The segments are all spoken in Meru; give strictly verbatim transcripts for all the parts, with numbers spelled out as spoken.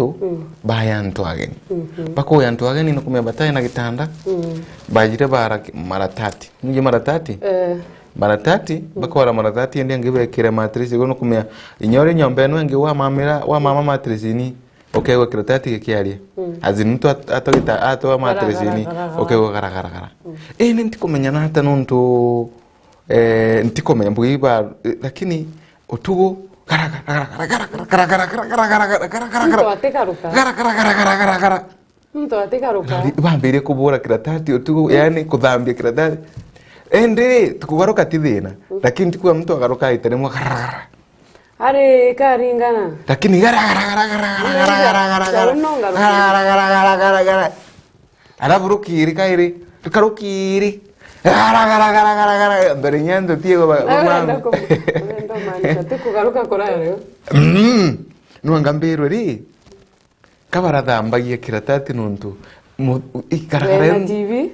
tu, mm, baya antu ageni. Mhm. Bakoya antu ageni nukumenya batai na gitanda, mm, bajire bara ki-, maratati. Niji maratati? Eh. Maratati, mm, bakora maratati, indi angi bekire mattress, iguru nukumenya, inya uri nyomba enu ingi wamamira, wamama mattress ini, ukaigua kiratati gikiaria. Mm. As in, muntu at-, atogita, atoa mattress ini, gara, gara, gara, gara, ukaigua gara, gara, gara. Mm. Indi ntikumenya nata nontu, eh, ntikumenya mbugi iba, eh, lakini utugu, gara, gara, gara. Muntu atigaruka. Gara, gara, gara. Muntu atigaruka. Bambire kubura kiratati utugu, yani kuthambia kiratati. Indi tukugaruka ti thina, mm, lakini tikuga muntu agaruka aite rimwe, gara, gara, gara. Ari karingana. Lakini gara, gara, gara. Nonga ruki. Gara, gara, gara, gara, gara. Alafu rukiri kairi, rukarukiri. Gara, gara, gara, gara, gara. Mbere nya ndotie go ba-, urenda kumu-, urenda umaanisha ti kugaruka kurara yo? Mm. Nwanga mbirwe ri, kabarathambagia kiratati nontu mu-, ikaragara. Wena T V?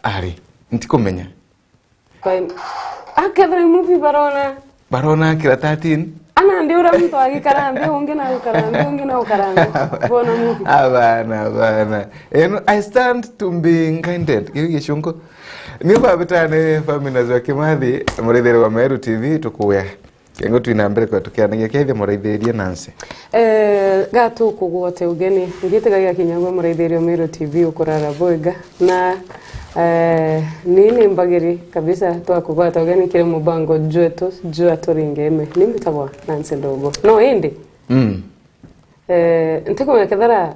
Ari, ntikumenya. Fine. Akethira imuvi barona. Barona kiratati. Ana ndi uria muntu agikara nthi, ungi na gukara nthi, ungi na gukara nthi. Bona muvi. Abana, abana. Eno, I stand to be guided. Giu gicunku. Ni babitane family na Zwa Kimathi, muraithire wa Meru T V, tukuya. Kengo twina mbere kwa tukianagia kethia muraithirie Nancy. Eh, gatukugwate ugeni, ngitigagia kinya gwe muraithirie wa Meru T V ukurara bwega. Na, eh, ni ni mbagiri kabisa twakugwata ugeni kiri mubango jwetu jwa Turingeme. Ni mbitagwa Nancy Ndogo. No indi? Mm. Eh, ntikumenya kethira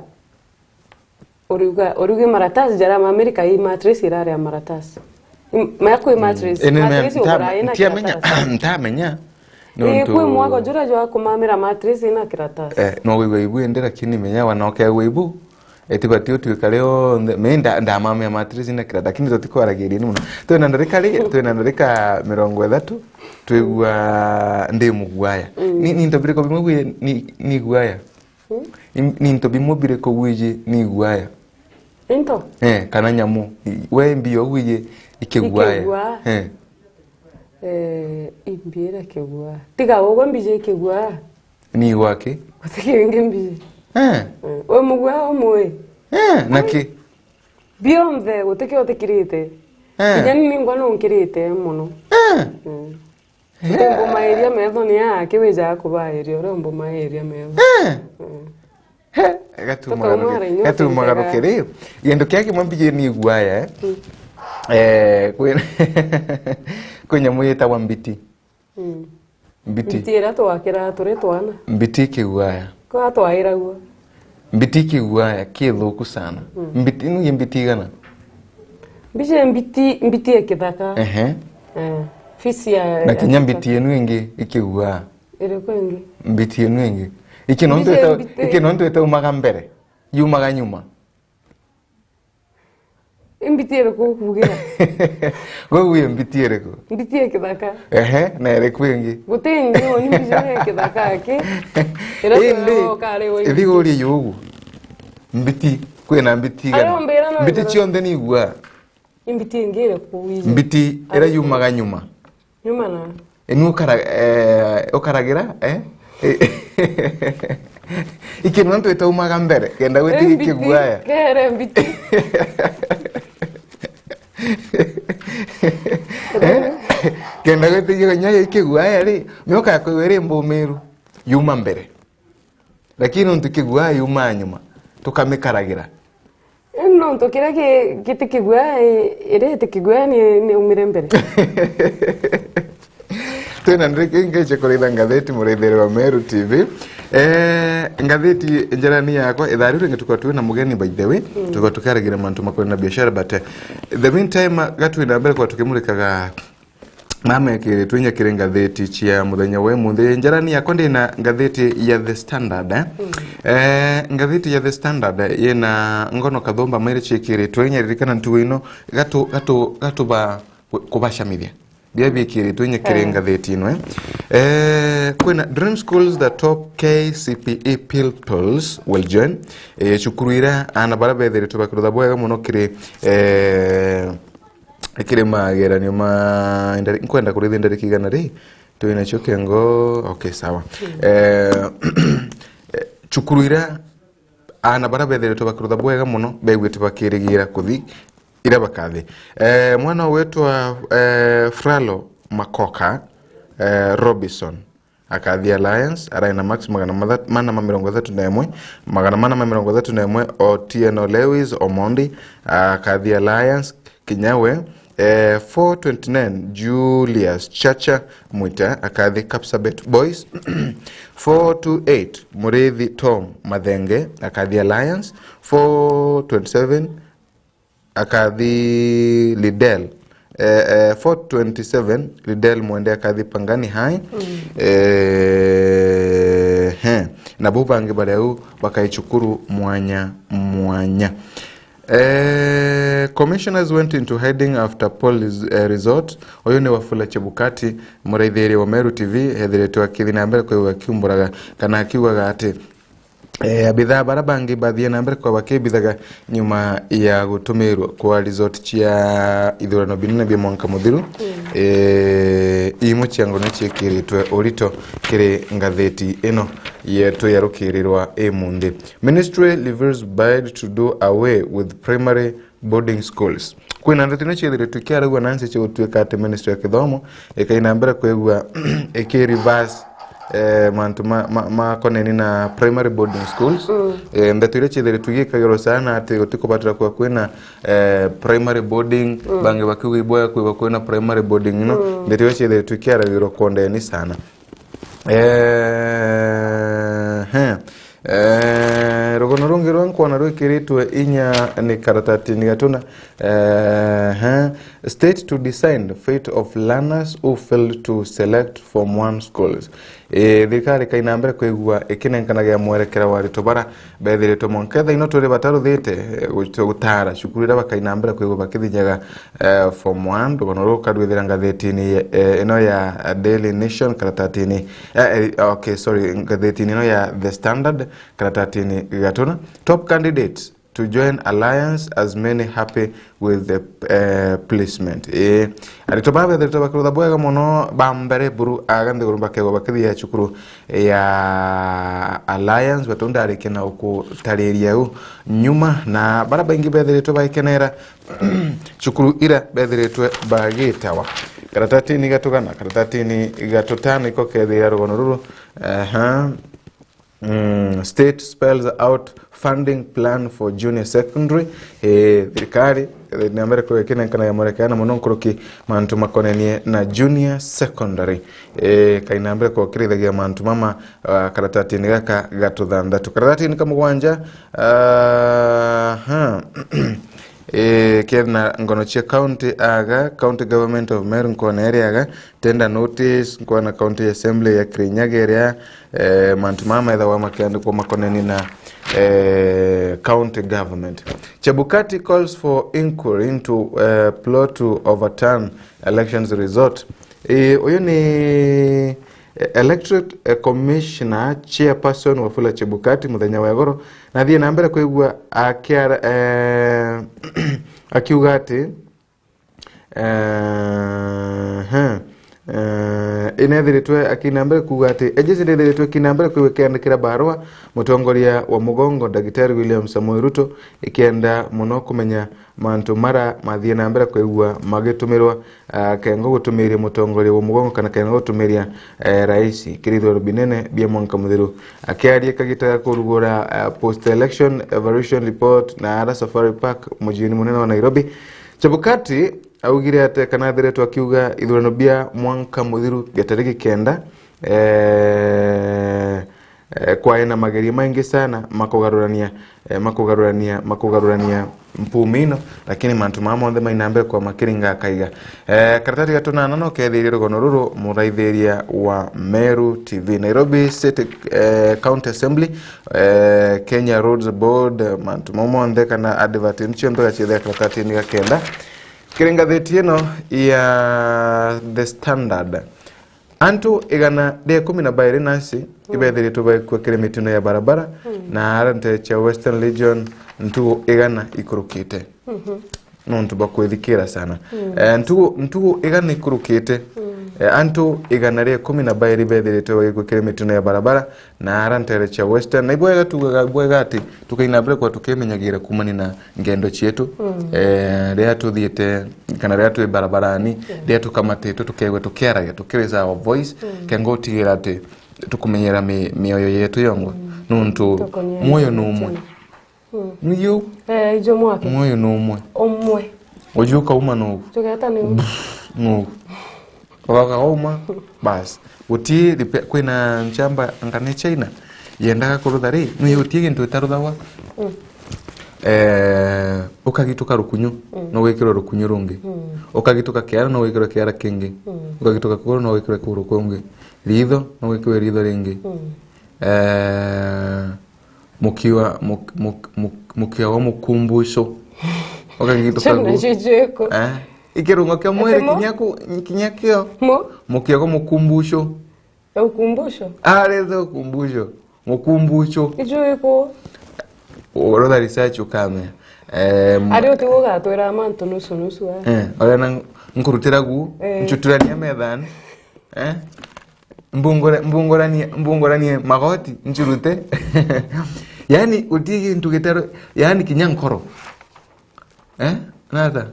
uriuga, uriuga maratasi jaria ma Amerika i mattress iraria maratasi. Im-, maya kwi mattress. Ene me-, mattress nta-, ugura ina ntiamenya, kiratasi. Ntamenya. Ii, nontu kwi mwago juria jwa kumamira mattress ina kiratasi. Eh, no wigua ibu indi lakini menya wana ukegua ibu. Etibati utwika rionthe, me nda-, ndamamia mattress ina kiratasi, lakini tutikwaragiria ni muno. Twina ndarika ri, twina ndarika mirongo ithatu, twigua ndi muguaya. Mm. Ni, ni into biriko bimwe bwi ni, ni guaya? Hmm? Im-, ni into bimwe biriko wiji ni guaya? Into? Eh, kana nyamu. I-, we mbio wiji ikiguaya? Ikiguaya? Eh. Eh, imbi ira kiguaya. Tiga ugwe mbiji ikiguaya. Ni gwaki? Guti kingi mbiji. Eh. Eh, we muguaya umwe. Eh, na ki? Bionthe, guti kio utikirite. Eh. Kinya ni ningwa nunkirite muno. Eh. Mm. Eh. Umbumairia metho ni aa, kiwijaga kubairia uria umbumairia metho. Eh. Mm. He, gatuma tukauma garuke-, hara inyuo gatuma tukaga garuke ri. Gintu kia kimwe mbiji ni guaya, eh. Mm. Eh, kwi, kwi nyamu yitagwa mbiti. Mm. Mbiti. Mbiti iria twakiraga turi twana. Mbiti ikiguaya. Kwa twairagua. Mbiti ikiguaya, kithuku sana. Mm. Mbiti, inu i mbiti igana? Mbiji mbiti, mbiti ya kithaka. Ehe. Eh, fisi ya, na ya kinya kithaka. Mbiti inu ingi ikiguaya. Iriku ingi? Mbiti inu ingi. Iki no mbiji ntu ita-, mbiti. Iki no ntu itaumaga mbere. Yumaga nyuma. Imbiti iriku ukugira? Gwe wi mbiti iriku? Mbiti ya kithaka. Ehe, na iriku ingi? Guti ingi, uni mbiji ya kithaka aki. Indi, ithi gurie yugu. Mbiti, kwina mbiti igana? Ayo mbira no mbiti igana. Cionthe ni igua. Imbiti ingi iriku wiji? Mbiti ira yumaga nyuma. Nyuma na? Inu ukara-, eh, ukaragira, eh? Iki nontu itaumaga mbere, kenda gwitiga ikiguaya. Kere mbiti. Eh? Kenda gwitiga nyayo ikiguaya ri, mioka ya kwigua iri mbumiru, yuma mbere. Lakini nontu kigua yumaa nyuma, tukamikaragira. Indi nontu kiria ki-, giti kigua, i-, iria iti kigua ni, ni umire mbere. Twina ndirika ingi cia kuritha ngatheti, murithiri wa Meru T V. Eh, ngatheti njerani yakwa, ithaa riu ringi tukorwa twina mugeni, by the way, mm, tukorwa tukaragira mantu makwenda biashara, but, eh, the meantime, gatwina mbere kwa tukimurikaga Mama ekiritwe inya kiri ngatheti cia muthenya wa imunthi. Njarani yakwa ndina ngatheti ya The Standard, eh? Mm. Eh, ngatheti ya The Standard yina Ngono Kathumba Mairi cikiritwe inya, ririkana ntugo ino, gatu, gatu, gatuba ku-, kubacamithia. Bia bikiritwe inya kiri, eh, ngatheti ino, eh? Eh, kwina dream schools that top K C P E pupils will join. Eh, cukuru ira ana bara bethiritwe bakirutha bwega muno kiri, eh, kiri mageranio ma ndari-, nkwenda kurithia ndarika igana ri, twinacio kengo, okay, sawa. Mm. Eh, eh, cukuru ira Aana bara bethiritwe bakirutha bwega mono, begwite bakirigira kuthi ira bakathi. Eh, mwana witwa, eh, Fralo Makoka, eh, Robinson, akathi Alliance, arai na marks magana matha-, mana ma mirongo ithatu na imwe, magana mana ma mirongo ithatu na imwe. Otieno Lewis Omondi, akathi Alliance, kinya we. Eh, four twenty-nine, Julius Chacha Mwita, akathi Kapsabet Boys. Four two eight, Murithi Tom Mathenge, akathi Alliance. Four twenty-seven, akathi Lidel. Eh, eh, four twenty-seven, Lidel Mwende, akathi Pangani High. Eh, he. Na bo bangi bari au bakai cukuru mwanya mwanya. Eh, commissioners went into hiding after Paul is-, eh, resort. Uyu ni Wafula Chebukati, muraithiria wa Meru T V, ethiritwe akithi na mbere kwigua akiumburaga kana akiugaga ati, eh, abithaa bara bangi bathie na mbere kwa bakibithaga nyuma ya gutumirwa kwa resort cia ithurano binene bia mwanka muthiru. Eh, imwe cia ngono ciikiritwe urito kiri ngatheti ino yetu ya rukirirwa imunthi. Ministry reveals bid to do away with primary boarding schools. Kwina ndeto ino ciithiritwe ikiaragua na nsi cigutuika ati Ministry ya Kithomo ikai na mbere kwigua iki reverse, eh, mantu ma, ma, makoneni na primary boarding schools. Eh, ndeto iria ciithiritwe igikagirwa sana ati gutikubatira kwa kwina, eh, primary boarding, bangi bakiuga iboya kwiba kwina primary boarding, no? Ndeto iria ciithiritwe ikiaragirwa kwondeni sana. Eh, he. Eh, rugono rungi rwa nkwona rwikiritwe inya ni karatatini gatuna. Eh, he. State to decide fate of learners who failed to select form one schools. Eh, thirikari kaina mbere kwigua ikinenkanagia mwerekera wa arito bara bethiritwe mwanka thaino turi bataruthite, eh, gut-, gutara cukuru iria bakaina mbere kwigua bakithinyaga, eh, form one. Rugono ruu karwithira ngathetini, eh, ino ya Daily Nation, karatatini, eh, eh, okay, sorry, ngathetini ino ya The Standard, karatatini gatuna. Top candidates to join alliance as many happy with the, eh, placement. Eh, arito baa bethiritwe bakirutha bwega mono ba mbere buru aga nthiguru bakegwa bakithia cukuru ya Alliance, batondarikia na gukutariria u nyuma, na bara baingi bethiritwe baikenera cukuru ira bethiritwe bagitawa. Karatatini gatugana, karatatini gatutano iko kethira rugono ruru. Aha. Mm, state spells out funding plan for junior secondary. Eh, thirikari, eh, na mbere kwa kinenkana ya mwerekano mono nkuruki mantu makonenie na junior secondary. Eh, kaina mbere kwa kirithagia mantu mama, ah, karatatini gaka gatuthanthatu. Karatatini ka mugwanja, ah, ha. Eh, kena ngono cia county aga, County Government of Meru nkona iri aga, tender notice, nkona County Assembly ya Kirinyaga iria, eh, mantu mama methagwa makiandikwa makoneni na, eh, county government. Chebukati calls for inquiry into, eh, plot to overturn elections result. Eh, uyu ni, eh, Electorate, eh, Commissioner Chairperson Wafula Chebukati muthenya wa igoro, nathie na mbere kwigua akiara-, eh, akiuga ati, eh, he, eh, inethiritwe akina mbere kuuga ati, agency nithiritwe ikina mbere kwigua ikiandikira barua mutongoria wa mugongo Ndagitari William Samoei Ruto, ikienda muno kumenya mantu mara mathie na mbere kwigua magitumirwa, ah, kengo gutumiria mutongoria wa mugongo kana kengo gutumiria, eh, rais kirithoro binene bia mwanka muthiru. Akiaria kagita ga kurugura, ah, post election evaluation report na ara Safari Park mujiini munene wa Nairobi, Chebukati augire ati kana athiretwe akiuga ithurano bia mwanka muthiru biatari gikenda, eh, eh, kwae na mageria maingi sana makugarurania, eh, makugarurania, makugarurania mpumi ino, lakini mantu maa monthe maina mbere kwa makiringa akaiga. Eh, karatati ga tunana no kethire rugono ruru muraithiria wa Meru T V. Nairobi City, eh, County Assembly, eh, Kenya Roads Board, mantu mau monthe kana advert ncio ntho gaciethea karatatini ga kenda. Kiri ngatheti ino ya The Standard. Antu igana ria ikumi na bairi nasi ibethiritwe baikua kiri mitino ya barabara, na ara nte cia Western Region ntugu igana ikurukite. Nontu bakwithikira sana. Eh, ntugu, ntugu igana ikurukite. Eh, antu igana ria ikumi na bairi bethiritwe bagikua kiri mitino ya barabara na ara ntere cia Western. Na ibwega tugaga bwega ati tukaina mbere kwa tukimenyagira kumania na ngendo cietu. Eh, riria tuthiite kana riria twi barabarani, riria tukamatitwe, tukegwe tukiaragia, tukiraise our voice, kenga utigira ati tukumenyera mi-, mioyo yetu yongwa. Nuntu mwoyo ni umwe. Niu. Eh, ijo mwake. Mwoyo ni umwe. Umwe. Uju ukauma nugu. Tugeta ni u. Nugu. Ugauma, bas. Guti ripe-, kwina nchamba anga ni China yendaga kurutha ri, ni uti gintu itaruthawa. Eh, ukagituka rukunyu, no gwikirwe rukunyu rungi. Ukagituka kiara, no gwikirwe kiara kingi. Ukagituka kuguru, no gwikirwe kuguru kungi. Ritho, no gwikirwe ritho ringi. Eh, mukiwa, muk-, muk-, muk-, mukiwa wa mukumbuco. Ukagituka gu. Nacio ciku. Eh, ikirungo kia mwiri kinya ku-, kinya kio. Mu? Mukiwa wa mukumbuco. Ya ukumbusho? Ari the ukumbusho. Mukumbuco. Iju iku? Urotha research ukamenya. Eh, ari uti ugatwira mantu nusu nusu, eh. Eh, uria na nkurutira gu, eh, nchuturania methani. Eh? Mbungure-, mbunguranie, mbunguranie magoti, ncurute. Yani, uti gintu gitaro, yani, kinya nkoro. Eh? Nata?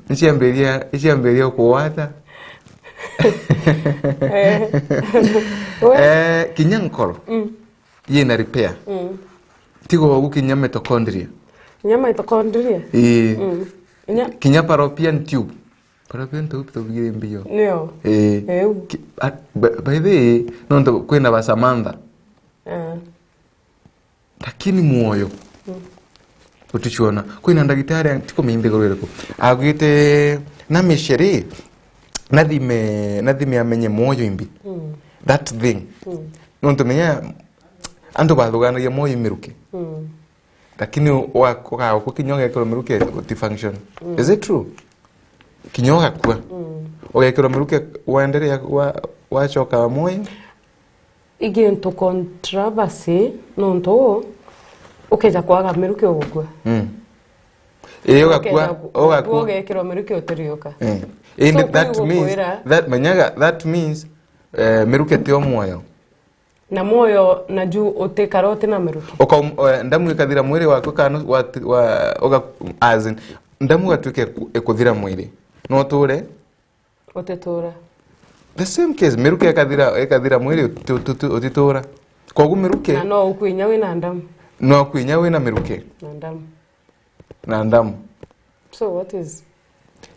Iciambiria, iciambiria kuwata. Eh. Eh, kinya nkoro. Mm. Yina repair. Mm. Tigo ugu kinya mitochondria. Kinya mitochondria? Ii. Mm. Kinya fallopian tube. Fallopian tube tubigire mbio. Nio. Ii. Eu. Ki-, a-, by, by the way, nontu kwina ba Samantha. Eh. Lakini mwoyo. Mm. Uticuona. Kwina ndagitari, tikumenye nthiguru iriku. Agwite na miceri, nathime, nathime amenye mwoyo imbi. Mm. That thing. Mm. Nontu menya, antu bathuganagia mwoyo imiruke. Mm. Lakini wa-, ugakua kinya ugekirwa miruke uti function. Mm. Is it true? Kinya ugakua. Mm. Ugekirwa miruke waendelea wa-, wacoka mwoyo? I gintu controversy, nontu ukeja kwaga miruki ugukua. Mm. Ii, ugakua, ukeja ku-, ugakua. Ugekirwa miruki utiriuka. Eh. So, indi that means, that, menyaga, that means, eh, miruki tio mwoyo. Na mwoyo naju utikara uti na miruki. Ukaum-, eh, ndamu ikathira mwiri waku kana wati-, wa-, uga-, as in, ndamu igatuika iku-, ikuthira mwiri. No uture? Utitura. The same case, miruke ikathira, ikathira mwiri uti-, uti-, uti-, utitura. Kogu miruke. Na no ukwinya wina ndamu. No ukwinya wina miruke. Na ndamu. Na ndamu. So what is?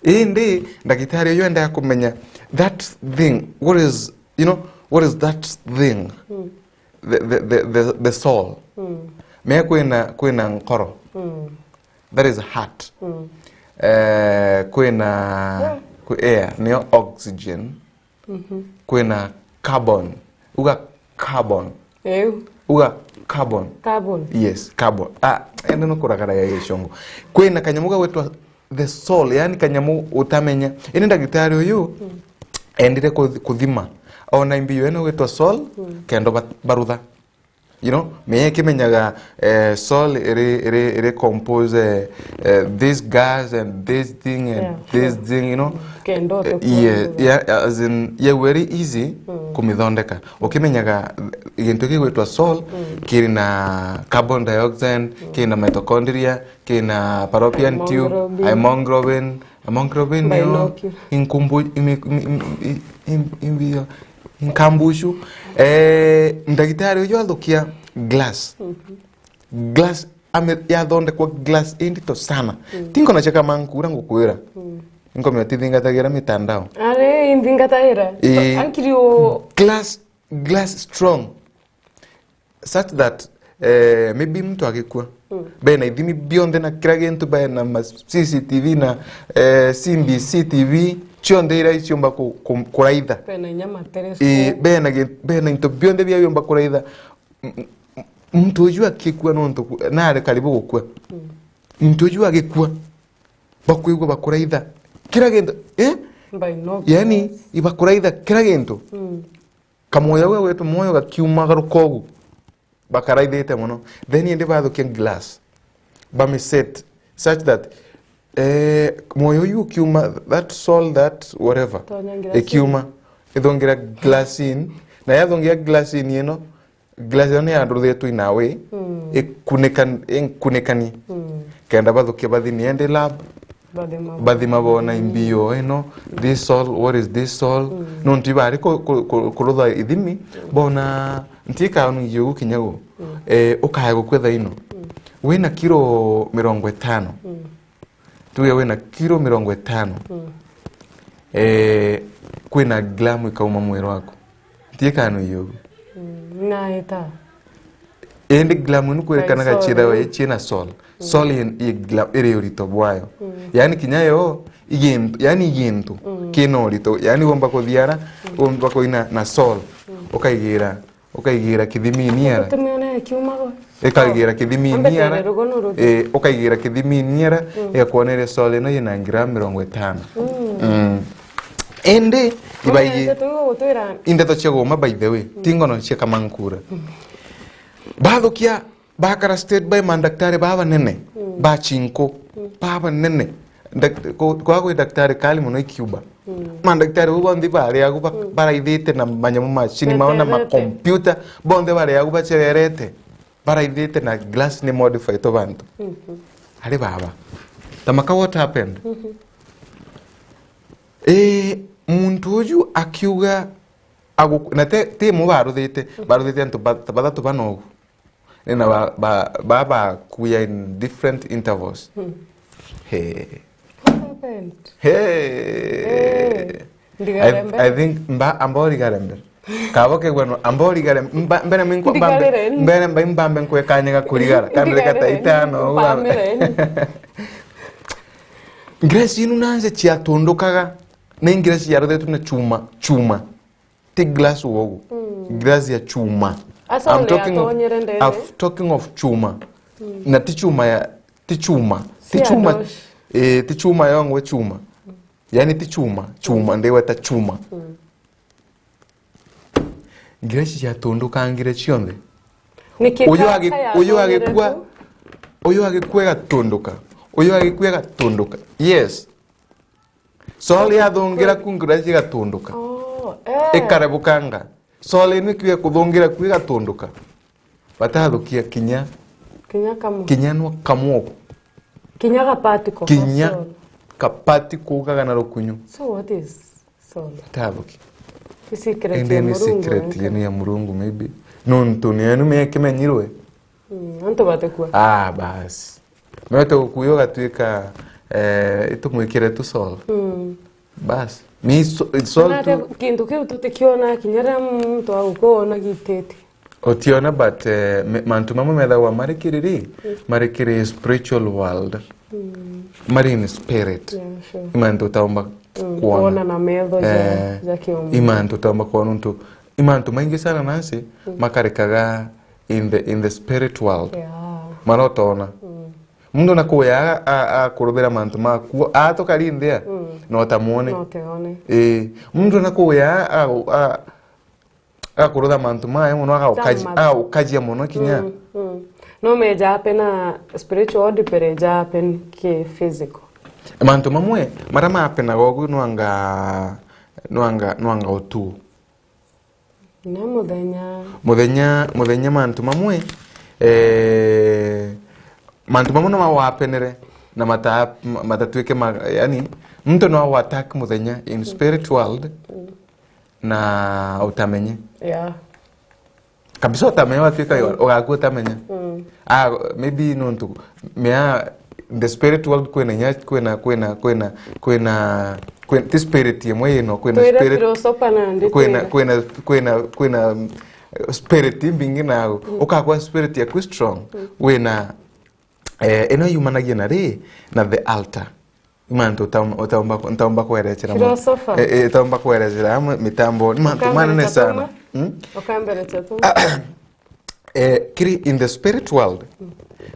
Indi, ndagitari uyu endaga kumenya that thing, what is, you know, what is that thing? Mm. The, the, the, the, the soul. Mm. Me kwina, kwina nkoro. Mm. That is heart. Mm. Eh, kwina, kwi air, niyo oxygen. Mhm. Kwina carbon. Uga carbon. Eu. Uga carbon. Carbon. Yes, carbon. Ah, ende no kuragara ya gicungu. Kwina kanyamu gagwitwa the soul, yani kanyamu utamenya. Ini ndagitari uyu, mm, endire kuth-, kuthima. Ona imbi yo ino gwitwa soul, mm, kendo bat-, barutha. You know, me kimenyaga, eh, soul iri, iri, iri compose, eh, eh, this gas and this thing and, yeah, this, yeah, thing, you know. Kendo. Eh, yeah, yeah, as in, yeah, very easy, mm, kumithondeka. Ukimenyaga gintu gigwitwa soul, mm, kiri na carbon dioxide, mm, kiri na mitochondria, kiri na fallopian tube, hemoglobin. Hemoglobin, hemoglobin niyo. Binocular. Inkumbu-, imi-, imi-, imi-, im-, im-, imbio, inkambucu. Eh, ndagitari uyu athukia glass. Mhm. Glass, ame-, yathondekwa glass indito sana. Mm. Tinko na cheka mankura ngukwira. Mm. Nkomya tithingatagira mitandao. Ari, inthingatagira. Eh, ankiri u- glass, glass strong. Such that, eh, maybe muntu agikua, mm, bena ithimi bionthe na kira gintu, bena ma C C T V na, eh, C B C T V, cionthe iria iciumba ku-, ku-, kuraitha. Bena inya ma telescope. Ii, bena gi-, bena into bionthe bia biumba kuraitha. M-, m-, muntu uju akikua nontu ku-, nari karibu gukua. Mm. Muntu uju agikua, bakwigua bakuraitha kira gintu, eh? Binoculars. Yani, ibakuraitha kira gintu. Mm. Kamwoyo gwe gwetu mwoyo gakiumagaruka ugu, bakaraithite mono. Then indi bathukia glass, bami set such that Eh, moyo uyu ukiuma, that soul, that whatever, Tonyangira ikiuma, ithongira glass in, na yathongia glass in ino, glass ino ni yandurithitwe inawe, Mm. ikunikan-, inkunikani. Mm. Kenda bathukia bathi ni endi lab, Bathima bathima bona imbio ino, this soul, what is this soul? Mm. Nontu ibari ku-, ku-, ku-, kurutha ithimi, bona nti ikanu igiugu kinya gu. Mm. Eh, ukae gukwetha ino. Mm. Wina kiro mirongo itano. Mm. Tuge wina kiro mirongo itano. Mm. Eh, kwina gramu ikauma mwiri waku. Nti ikanu igiugu. Mm. Naita. Indi gramu ni kwirikanaga Like soul, ciithawa mm. ciina soul. Mm. Soul in-, i gra-, iri urito bwayo. Mm. Yaani kinya yo, igintu, yaani igintu, Mm. kina urito. Yaani womba kuthiara, Mm. womba kuina na soul. Mm. Ukaigira, ukaigira kithimini ara. Tumione kiuma go. Ikaigira kithimini Ambe ara. tere rugo no rugo. Eh, ukaigira kithimini ara, Mm. igakuoneria soul ino yina gramu mirongo itano. Mm. Mm. Indi, ibaigi, Umeete tu gutwira. Indeto cia guma, by the way, Mm. ti ngono cia kamankura. Mm. Bathukia, bakara state by mandaktari baba nene, Mm. ba chinko, Mm. baba nene. Dak-, ko-, kwa gwi daktari kali muno i Cuba. Mm. Mandaktari bau bonthe bari agu ba-, Mm. baraithite na manyamu macini mao na Beterete. makompyuta, bonthe bari agu bacererete, baraithite na glass ni modify to bantu. Mhm. Ari baba. Tamaka, what happened? Mhm. Eh, muntu uju akiuga agu-, na te, ti mo baruthite, Mm. baruthite antu ba-, bathatu bana ugu. Na ba, ba, ba, bakuya in different intervals. Hmm. Hey. What happened? Hey. Eh, I, ndigare mbere. I think mba, amba urigare mbere. Kabo kegweno, amba urigare, mba, mbere minkwa, mbambe, Ndigarire ni. mbere mba, mbambe nkwekanyega kurigara. Kandire Ndigarire kata ni. itano, uga. Mpamire ni. Grace inu nanje ciatundukaga, na ingira ciaruthetwe na chuma, chuma. Ti glass wogu. Mm. Glass ya chuma. Asa I'm one talking of, atonyere ndere. I'm talking of chuma. Mm. Na ti chuma ya, ti chuma. Ti Si chuma. adosh. Eh, ti chuma yongwe chuma. Yaani ti chuma, chuma, Mm. ndiweta chuma. Mm. Ngira ici ciatundukangire cionthe. Niki Uyu ka-, agi-, ka uyu yatonyere agikua, tu? uyu agikua igatunduka. Uyu agikua igatunduka. Yes. Soul yathungira ku ngira ici igatunduka. Oh, eh. Ikarebukanga. Soul ino ikiuga kuthungira ku igatunduka. Batathukia kinya. Kinya kamwe. Kinya nwa kamwe. Kinya gapati ko Kinya soul. kapati kugaga na rukunyu. So what is soul? Batathukia. Ni secret Indi ya ni Murungu secret wenka. yenu ya Murungu maybe. Nontu ni yenu mekimenyirwe. Mm, antu batekua. Ah, basi. Mete gukuya ugatuika, eh, itumwikire tu soul. Mm. Basi. Mi so-, soul Nate tu kintu kiu tutikiona kinya riria muntu agukua wona gitete. Utiona, but, eh, me-, mantu mamwe methagwa mari kiri ri, Mm. mari kiri spiritual world. Mm. Mari in spirit. Yeah, sure. Imantu utaumba Mm, kuona. kuona na metho ja, Eh, ja kiumbe. Imantu utaumba kuona untu. Imantu maingi sana nasi Mm. makarikaga in the, in the spirit world. Yeah. Marotona. Mm. Muntu na kuya a, a, akuruthira mantu maku, a tukari nthia, Mm. no ta mwone. No te one. Ii. Muntu na kuya a, a, akurutha mantu maya muno, agaukaji-, Jama. agaukajia muno kinya. Mm, mm. No meja happen na spiritual world, pereja happen ki physical. Mantu mamwe, mara mapenaga ugu nwanga, nwanga, nwanga utuo. Na muthenya. Muthenya, muthenya mantu mamwe, eh, mantu mamwe no mawapenere na mata-, ma-, matatuike ma-, yani, muntu no attack muthenya in spirit world Mm. na utamenye. Yeah. Kabisa utamenye, watuika yo, ugakua utamenya. Mm. Ah, maybe nontu, mea, the spirit world kwina inya, kwina, kwina, kwina, kwina, kwina, ti spirit imwe ino, kwina Twire spirit, philosopher na ndi kwina, twire. kwina, kwina, kwina, mm, spirit imbingi na Mm. ukakwa spirit yaku strong, Mm. wina, eh, ino yumanagia na ri, na the altar. Mantu utam-, utaumba, ntaumba kwerecera mo-, Philosopher. eh, eh, utaumba kwerecera amwe mitambo. Ni mantu manene sana. Hmm? Ukambere chatuma. Eh, kiri in the spirit world, Mm.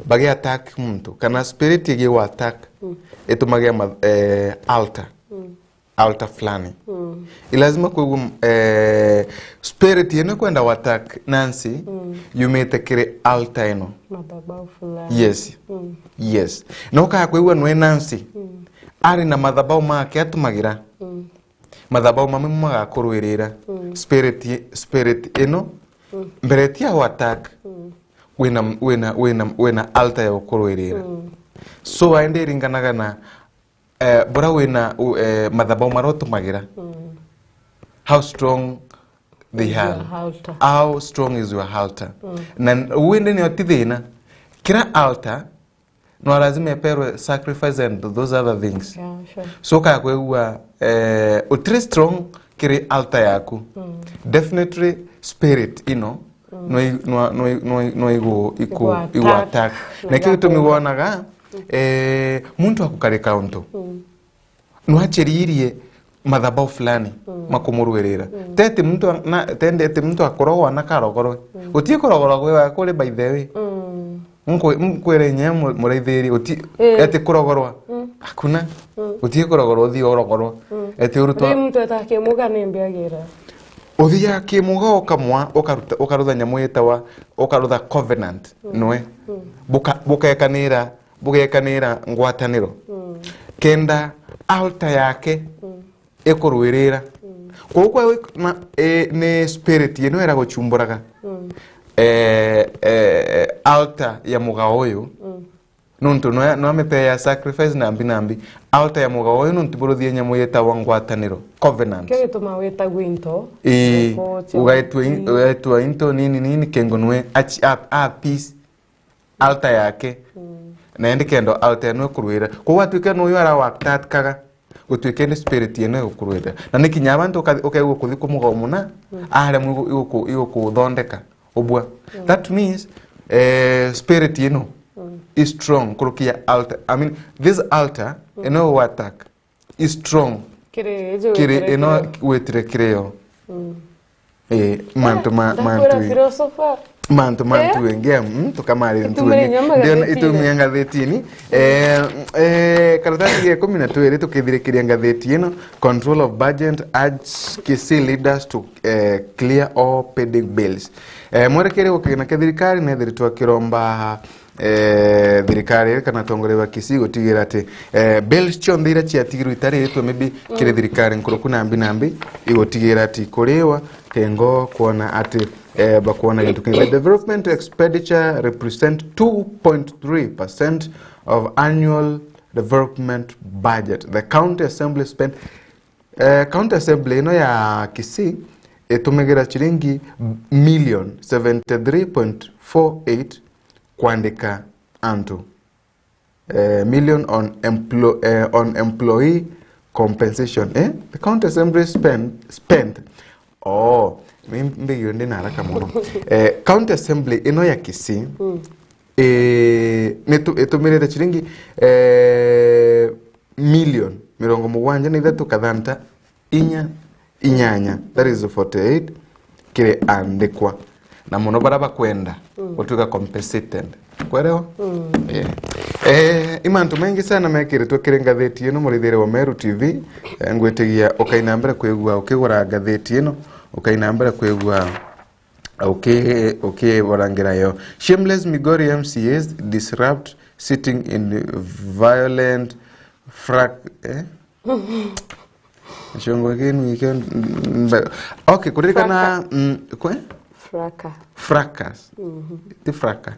bagi attack muntu, kana spirit igi wa attack, Mm. itumagia ma-, eh, altar. Mm. Altar fulani. Mm. Ilazima kwigua, eh, spirit ino kwenda wa attack Nancy, mm, yumite kiri altar ino. Madhabahu fulani. Yes. Mm. Yes. Na ukaya kwigua nwe Nancy, mm, ari na madhabahu make atumagira. Mm. Madhabahu mamwe magakurwirira. Mm. Spirit, spirit ino, mm, mbere ti ya attack. Mm. Wina, wina, wina, wina altar ya gukurwirira. Mm. So, aende iringanaga na, eh, bura wina, u-, eh, mathabahu maria utumagira. Mm. How strong they are. Is your altar. How strong is your altar? Mm. Na n-, wende nio ti thina. Kira altar, no lazima eperwe sacrifice and those other things. Yeah, sure. So, kaya kwigua, eh, utiri strong kiri altar yaku. Mm. Definitely, spirit ino, mm, no i-, no, no, no, no igu-, iku-, igu attack. Igu attack. Na kio gitumi wonaga, mm, eh, muntu akukarika untu. Mm. No achiririe mathabahu fulani, mm, makumurwirira. Mm. Teti muntu a-, na, tendete muntu akorogwa na karogorwe. Mm. Utie kurogorwa gwe wa kuri, by the way. Mm. Nkwe-, nkwire nye mu-, muraithiri, uti-, eh, eti kurogorwa. Mm. Hakuna. Mm. Utie kurogorwa, uthi urogorwa. Mm. Eti urutwa. Ri muntu etakimuga ni mbiagira. Uthia kimuga ukamwa, ukaruta, ukarutha nyamu yetawa, ukarutha covenant, mm, nwe. Mm. Buka-, bukekanira, bugekanira ngwataniro. Mm. Kenda altar yake, mm, ikurwirira. Mm. Koguo kwa wi-, na, e, ni spirit ino ira guchumburaga. Mm. E, e, e, altar ya mugao uyu. Mm. Nuntu no, no amite ya sacrifice na mbi na mbi. Altar ya mugao uyu nuntu buruthie nyamu yetawa ngwataniro, covenant. Kio gituma witagwa into. Ii, ugaitwa in-, ugaitwa into nini nini, kengo nwe achi-, a, a peace. Altar yake. Mm. Na indi kendo altar ino ikurwira. Koguo atwike no uyu ara wa attack-kaga, gutwike ni spirit ino igukurwira. Na ni kinya abantu uka-, ukaigua kuthi kumugomuna, mm, aremwe igu-, iguku-, igukuthondeka ubua. Mm. That means, eh, spirit ino, mm, is strong kurukia altar. I mean, this altar, mm, ino wa attack, is strong. Kiri, kiri ino witire kiri yo. Mm. Eh, mantu ma, eh, mantu ndakwira i-, philosopher. Mantu, mantu, eh, engi, mm, tukamarira ntu engi. Itumire ngathitini. Eh, eh, karatasi ga ikumi na twiri tukithirikiria ngathiti ino, Control of Budget urge Kisii leaders to, eh, clear all pending bills. Eh, mwerekere gukigina kia thirikari nethiritwe akiromba eh, thirikari iri kana atongoria ba Kisii gutigira ati, eh, bills cionthe iria ciatigirwe itariritwe maybe kiri, mm, thirikari nkuruku nambi nambi, igutigira ati ikuriwa, kengo kwona ati, eh, bakwona gintu kingi. The development expenditure represent two point three percent of annual development budget. The county assembly spent, eh, county assembly ino ya Kisii itumigira ciringi million seventy three point four eight kwandika antu. Eh, million on emplo-, eh, on employee compensation. Eh? The county assembly spend, spent. Oh, mi mbigio ndi na haraka muno. Eh, county assembly ino ya Kisii, mm, eh, nitu-, itumirite ciringi, eh, million mirongo mugwanja na ithatu kathanta inya inyanya, that is forty eight, kiri andikwa, na muno baria bakwenda, mm, gutwika compensated. Kwerewa? Mm. Eh. Eh, i mantu maingi sana mekiritwe kiri ngathiti ino, murithire wa Meru T V. Eh, ngwitigia ukaina mbere kwigua ukigura ngathiti ino, ukaina mbere kwigua uki-, ukiborangira yo. Shameless Migori M C As disrupt sitting in violent frac-, eh? Gicungo kinu ikio mbe-, okay, kuririkana, fracas, mm, kwe? Fracas. Fracas. Mhm. Ti fracas.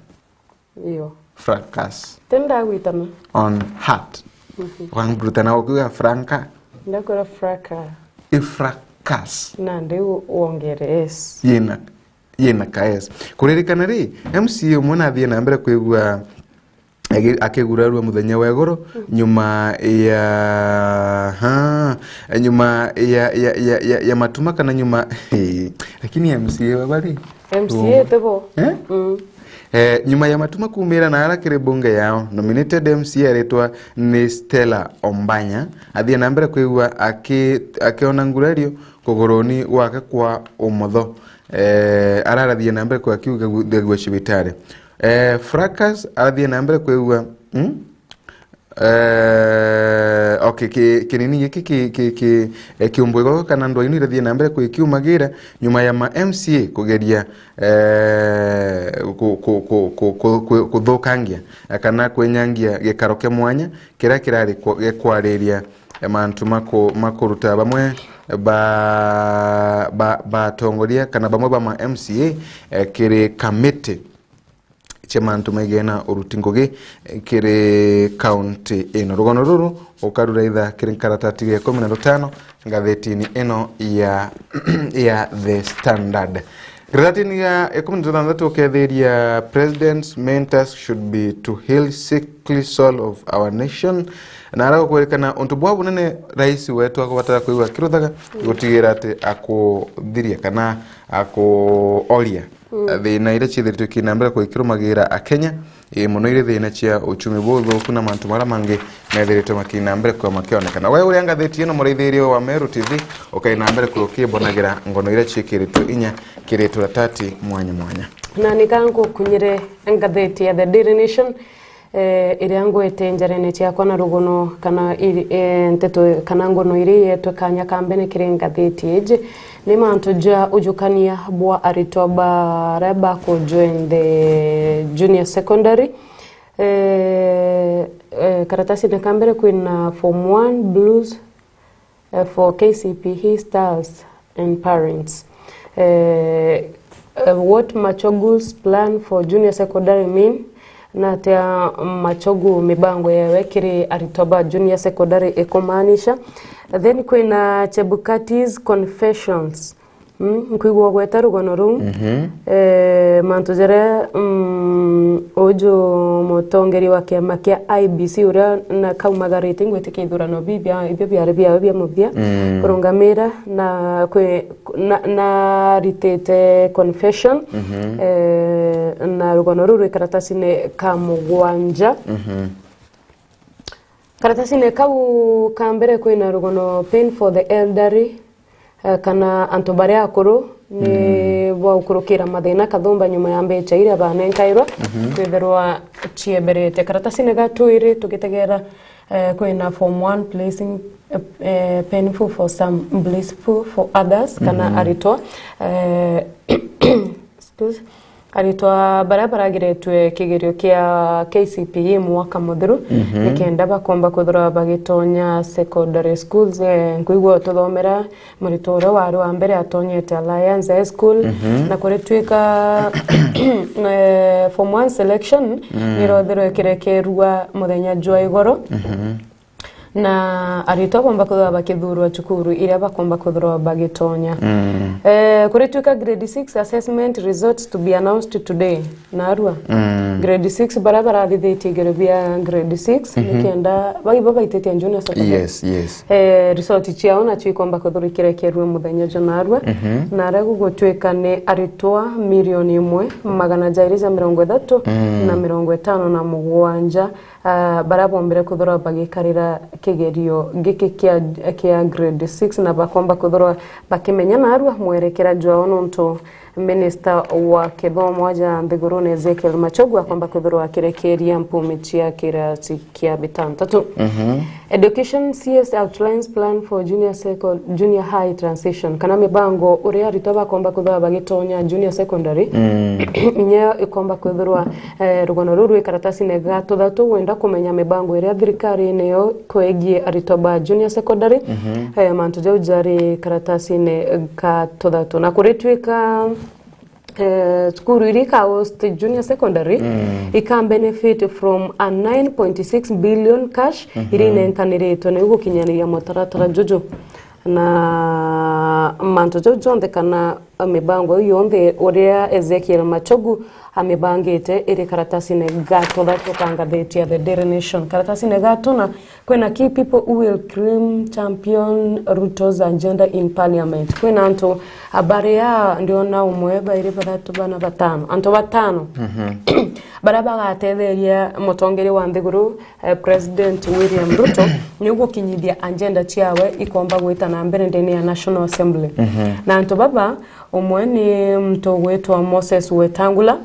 Iyo. Fracas. Tindagwitana. On heart. Mhm. Wangurutana ukiuga franca. Ndakwira fracas. I fracas. Nandi u-, wongere S. Yina, yina ka S. Kuririkana ri, M C A umwe nathie na mbere kwigua agi-, akigurarua muthenya wa iguru, mm, nyuma ya, ha, nyuma ya, ya, ya, ya, ya matuma kana nyuma, lakini M C A wa bari? M C A ti bo. Eh? Mm. Eh, nyuma ya matuma kumira na ara kiri bunge yao, nominated M C A aritwa ni Stella Ombanya, athie na mbere kwigua aki-, akiona ngurario kuguruni gwake kwa umotho. Eh, ararathie na mbere kwa akiuga gu-, thegua cibitari. Eh, Fracas arathie na mbere kwigua, mm? Eh, okay, ki-, kinini giki ki-, ki-, ki-, eh, kiumbo igogo kana ndwainu irathie na mbere kwikiumagira nyuma ya ma M C A kugeria, eh, ku-, ku-, ku-, ku-, ku-, ku-, kuthukangia, eh, kana kwenyangia gikaro kia mwanya kiria kirari ku-, gikwariria, eh, mantu ma ku-, ma kuruta bamwe ba, ba, batongoria kana bamwe ba ma M C A, eh, kiri kamiti cia mantu maigena uruti ngugi, eh, kiri kaunti ino. Rugono ruru ukaruraitha kiri nkaratati ya ikumi na rutano ngathetini ino ya, ya The Standard. Nkaratini ya ikumi na thantatu ukethiria, "President's main task should be to heal sickly soul of our nation." Na ara gukwirikana untu bwa bunene rais wetu akubatara kwigua akiruthaga, gutigira ati akuthiria kana akuoria thina iria ciithiritwe ikiina mbere kwikirumagira Akenya, ii mono iri thina cia uchumi buthuku na mantu maria mangi methiritwe makiina mbere kwa makionekana. We uria ngathiti ino muraithiria wa Meru T V, ukaina mbere kwa ukibonagira ngono iria ciikiritwe inya kiri turatati mwanya mwanya. Na ni ka ngukunyire ngathiti ya The Daily Nation, eh, iria ngwete njarene ciakwa na rugono kana iri-, eh, nteto kana ngono iria yetwe kanya ka mbere kiri ngathiti iji ni mantu ja ujukania bwa aritwa baria baku join the junior secondary. Eh, eh, karatasine ka mbere kwina form one blues, eh, for K C P E staffs and parents. Eh, eh, what Machogu's plan for junior secondary mean? Na atia Machogu mibango yawe kiri aritwa ba junior secondary ikumaanisha? Then kwina Chebukati's confessions. Mm, nkwigua ugweta rugono ruu. Eh, mantu jaria, mm, uju mutongeri wa kiama kia I B C uria na kaumagarite ngwitikia ithurano bibia, ibio biari biawe bia muthia kurungamira na kwi-, na, naritite confession, eh, na rugono ruu rwi karatasine ka mugwanja. Karatasine kau ka mbere kwina rugono pain for the elderly, eh, kana antu baria akuru ni baukurukira mathina kathumba nyuma ya mbecha iria banenkairwa kwithirwa ciemberete. Karatasine ga twiri tugitegera, eh, kwina form one placing, eh, eh, painful for some, blissful for others, kana aritwa, eh, excuse, aritwa baria baragiretwe kigerio kia K C P E mwaka muthiru, nikenda bakomba kwithirwa bagitonya secondary schools. Eh, nkwigua tuthomera muritwa uria wari wa mbere atonyete Alliance High School, na kuritwika, eh, form one selection nirothirwe ikirekerua muthenya jwa igoro. Na aritwa bomba kwithirwa bakithurwa cukuru iria bakomba kwithirwa bagitonya. Eh, kuritwika grade six assessment results to be announced today. Narua. Grade six, baria barathithitie igero bia grade six, nikenda baibo baititie junior secondary. Yes, yes. Eh, result ciao nacio ikomba kwithirwa ikirekerua muthenya jwa narua. Na aria gugutwika ni aritwa milioni imwe magana jairi ja mirongo ithatu na mirongo itano na mugwanja, ah, baria bombire kwithirwa bagikarira kigerio giki kia, kia grade six, na bakomba kwithirwa bakimenya narua mwerekera jwao, nontu minister wa kithomo aja nthigurune Ezekiel Machogu akomba kwithirwa akirekeria mpumi cia kirasi kia bitantatu. Education C S outlines plan for junior second-, junior high transition, kana mibango uria aritwa bakomba kwithirwa bagitonya junior secondary, inya ikomba kwithirwa, eh, rugono ruru rwi karatasine ga tuthatu. Wenda kumenya mibango iria thirikari niyo kwegie aritwa ba junior secondary, eh, mantu jau jari karatasine ga tuthatu. Na kuritwika, eh, cukuru iria ika host junior secondary ika benefit from a nine point six billion cash iria inenkaniritwe niguo gukinyaniria mutaratara juju. Na mantu jau jonthe kana mibango iu yonthe uria Ezekiel Machogu amibangite iri karatasine ga tuthatu ka ngathiti ya The Daily Nation. Karatasine ga tuna, kwina key people who will claim champion Ruto's agenda in parliament. Kwina antu baria ndiona umwe, bairi, bathatu, bana, batano, antu batano baria bagatetheria mutongeria wa nthiguru, eh, President William Ruto ni gukinyithia agenda ciawe ikomba gwita na mbere ndene ya National Assembly. Na antu baba, umwe ni muntu ugwitwa Moses Wetangula,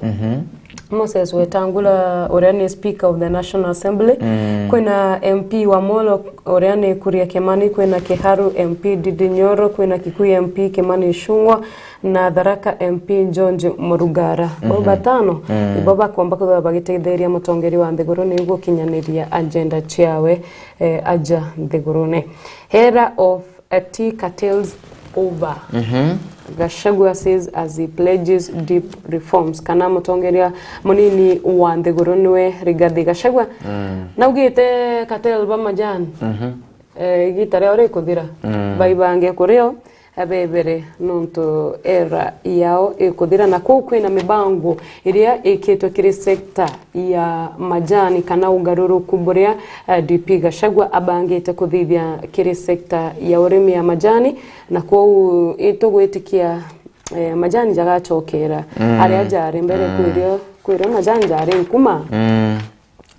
Moses Wetangula, uria ni Speaker of the National Assembly. Mm. Kwina M P wa Molo, uria ni Kuria Kimani, kwina Kiharu M P Ndindi Nyoro, kwina Kikuyu M P Kimani Ichung'wah, na Tharaka M P George Murugara. Bau Mhm. batano, Mm. ibo bakomba kwithirwa bagitetheria mutongeria wa nthiguru niu gukinyaniria agenda ciawe, eh, aja nthigurune. Era of a tea cartels over. Mhm. Gachagua says as he pledges deep reforms. Kana mutongeria munini wa nthiguru niwe Rigathi Gachagua. Mm. Naugite cartel ba majani. Mhm. Eh, igita riao rikuthira. Mm. Baibange kurio, abebere nontu era yao ikuthira. Na kuu kwina mibango iria ikitwe kiri sector ya majani kana ugaruruku buria, eh, D P Gachagua abangite kuthithia kiri sector ya urimi ya majani, na kwou itugwitikia, eh, majani jagacokera Mm. aria jari mbere Mm. kwirio, kwirio majani jari nkuma Mm.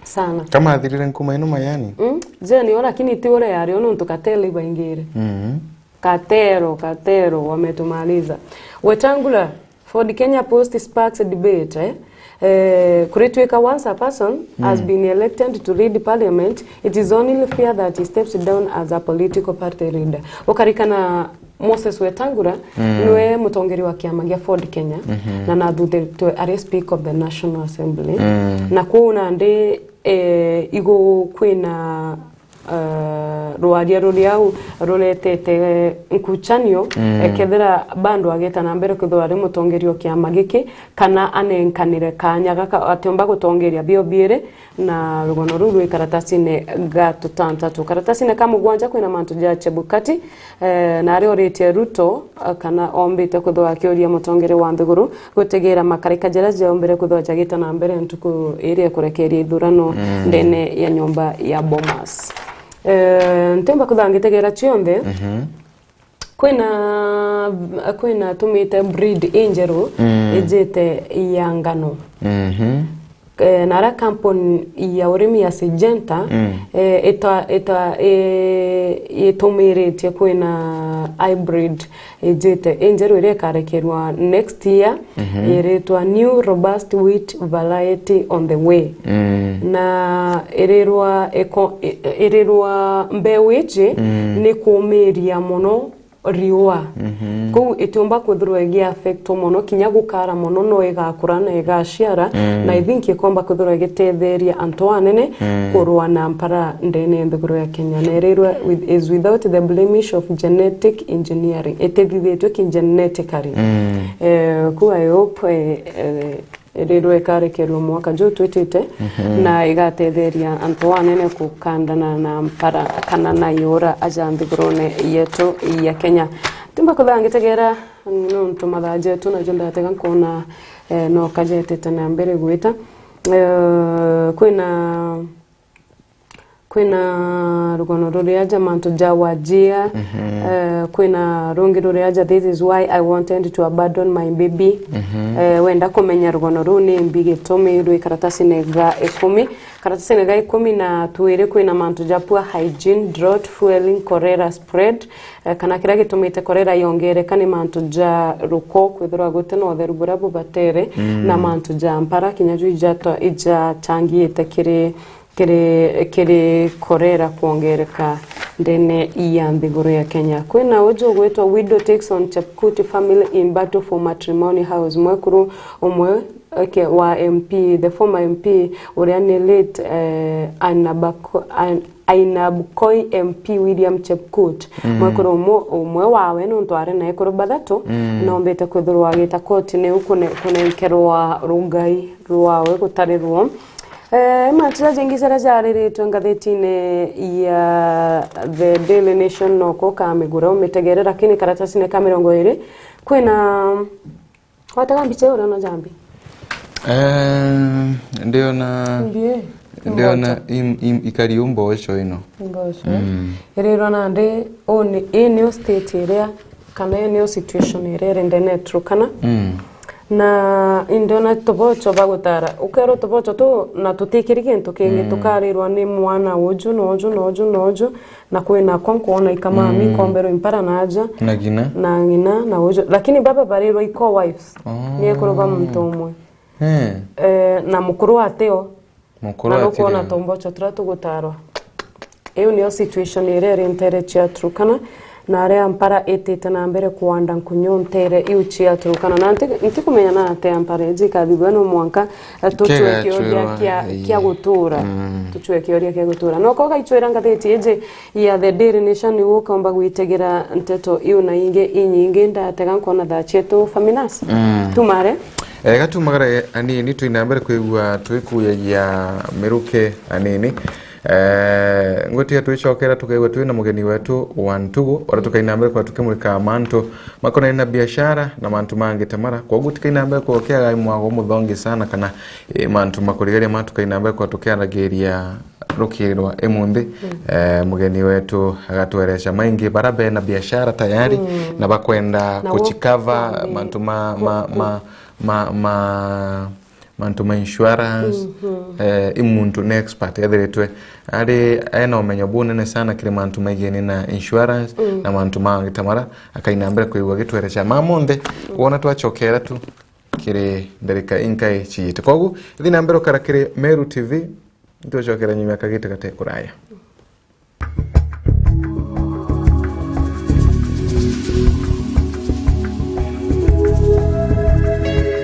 sana. Kamathirire nkuma ino majani? Mm, jeni o, lakini ti uria yari o nontu cartel ibaingire. Mm. Cartel, cartel, wametumaliza. Wetangula, Ford Kenya Post sparks a debate, eh? Eh, kuritwika once a person has Mm. been elected to lead parliament, it is only fair that he steps down as a political party leader. Ukarikana Moses Wetangula Mm. niwe mutongeria wa kiama gia Ford Kenya Mhm. na nathuthitwe ari Speaker of the National Assembly. Mm. Na kwou nandi, eh, igu kwina eh, rwaria ruria au ruretete nkuchanio, Mm. ekethira bado ageta na mbere kwithirwa ari mutongeria o kiama giki, kana anenkanire kanya gaka atiumba gutongeria bio biiri, na rugono ruu rwi karatasine ga tutantatu. Karatasine ka mugwanja kwina mantu ja Chebukati, eh, na aria oritie Ruto, eh, kana ombite kwithirwa akiuria mutongeria wa nthiguru gutigira makarika jaria jaombire kwithirwa jagita na mbere ntuku iria ikurekeria ithurano Mm. ndene ya nyomba ya Bomas. Eh, ntiumba kwithirwa ngitegera cionthe. Mhm. Kwina, kwina tumite breed injeru Mm. ijite ya ngano. Mhm. Eh, na aria kampuni ya urimi ya Syngenta, Mm. eh, ita-, ita-, eh, itumiritie kwina hybrid ijite injeru iria ikarekerwa next year, Mhm. iritwa New Robust Wheat Variety on the Way. Mm. Na irirwa iko-, i-, irirwa mbeu iji Mm. ni kumiria mono riua. Mhm. Kuu itiumba kwithirwa igi affect mono, kinya gukara mono no igakura na igaciara, Mm. na I think ikomba kwithirwa igitetheria antu anene Mm. kurua na mpara ndene ya nthiguru ya Kenya. Na irirwe with, is without the blemish of genetic engineering. Itithithitue ki genetically. Mm. Eh, kuu I hope, eh, eh, irirwe ikarekerua mwaka juu twitite, Mhm. na igatetheria antu anene kukandana na mpara kana na iura aja nthigurune yetu ya Kenya. Timba kwithirwa ngitegera nontu mathaa jetu najo ndatega nkona, eh, no kajetete na mbere gwita. Eh, kwina Kwina rugono ruria ja mantu ja wajia, Mhm. eh, kwina rungi ruria ja, "This is why I wanted to abandon my baby." Mhm. Eh, wenda kumenya rugono ruu ni mbi gitumi rwi karatasine ga ikumi. Karatasine ga ikumi na twiri kwina mantu ja poor hygiene, drought, fueling, cholera spread, eh, kana kiria gitumite cholera yongereka ni mantu ja ruko, kwithirwa guti na utheru buria bubatere, Mm. na mantu ja mpara, kinya ju ijatwa-, ijachangiite kiri kiri, kiri cholera kwongereka ndene ya nthiguru ya Kenya. Kwina uju ugwitwa Widow Takes on Chepkut Family in Battle for Matrimony House. Mwekuru umwe, eke, wa M P, the former M P, uria ni late, eh, Ainabako-, Ain-, Ainabkoi M P William Chepkut. Mm. Mwekuru umwe, umwe wawe nontu ari na ekuru bathatu, Mm. nombite kwithirwa agita kotini u kune-, kunenkerwa rugai rwawe gutari ruo. Eh, mantu jaja jingi jaria jariritwe ngathitine ya The Daily Nation, noko ukamigura umitegere, lakini karatasine ka mirongo iri kwina, watega mbicha iu uriona jambi? Eh, ndiona, Mbi ii? ndiona Mboco. im-, im-, ikari u mboco ino. Mboco. Mm. Irirwa nandi, uu ni, ii niyo state iria, kana ii niyo situation iria iri ndene Turkana. Mm. Na indiona tubocho bagutara. Ukerwo tubocho tu na tutikiri gintu kingi, Mm. tukarirwa ni mwana uju, na uju, na uju, na uju, na kwina kwa nkwona ikamami, Mm. nkomberwa impara na aja. Na ng'ina. Na ng'ina, na uju. Lakini baba barirwa i co-wives. Oh. Ni ekuru ba muntu umwe. Eh. Eh, na mukuru atio. Mukuru na nukwona tumbocho turia tugutarwa. Iu niyo situation iria iri ntere cia Turkana, na aria mpara itite na mbere kuanda nkunyu ntere iu cia Turkana. Na nti-, ntikumenya na atia mpara iji ikathithua, no mwanka, eh, tucwe kioria kia, kia gutura. Mm. Tucwe kioria kia gutura. No ko gaicwira ngathiti iji ya The Daily Nation, nigu ukomba gwitegera nteto iu na ingi inyingi. Ndatega nkona thaa cietu, Faminas. Mm. Tumare. Ega tumagare anini, twina mbere kwigua twikuyagia miruke anini. Eh, ngwitiga twicokera tukaigua twina mugeni wetu wa ntugu, uria tukaina mbere kwa tukimurika mantu makonainie na biashara na mantu mangi ta mara. Koguo tukaina mbere kwa ukiaga mwago muthongi sana kana, eh, mantu makurigaria ma tukaina mbere kwa tukiaragiria rukiri rwa imunthi. Mm. Eh, mugeni wetu agatwereca maingi bara bena biashara tayari, mm, na bakwenda na kuchikava kwambia mantu ma, ma, ku-, ku- ma, ma, ma, mantu ma insurance. Mhm. Eh, i muntu ni expert ethiritwe ari ena umenyo bunene sana kiri mantu maigini na insurance, mm, na mantu mangi ta mara, akaina mbere kwigua gitwereca ma monthe, mm, wona twachokera tu kiri ndereka inkai ciitu. Koguo, ithi na mbere ukara kiri Meru T V, nitucokera nyuma kagite gate kuraya.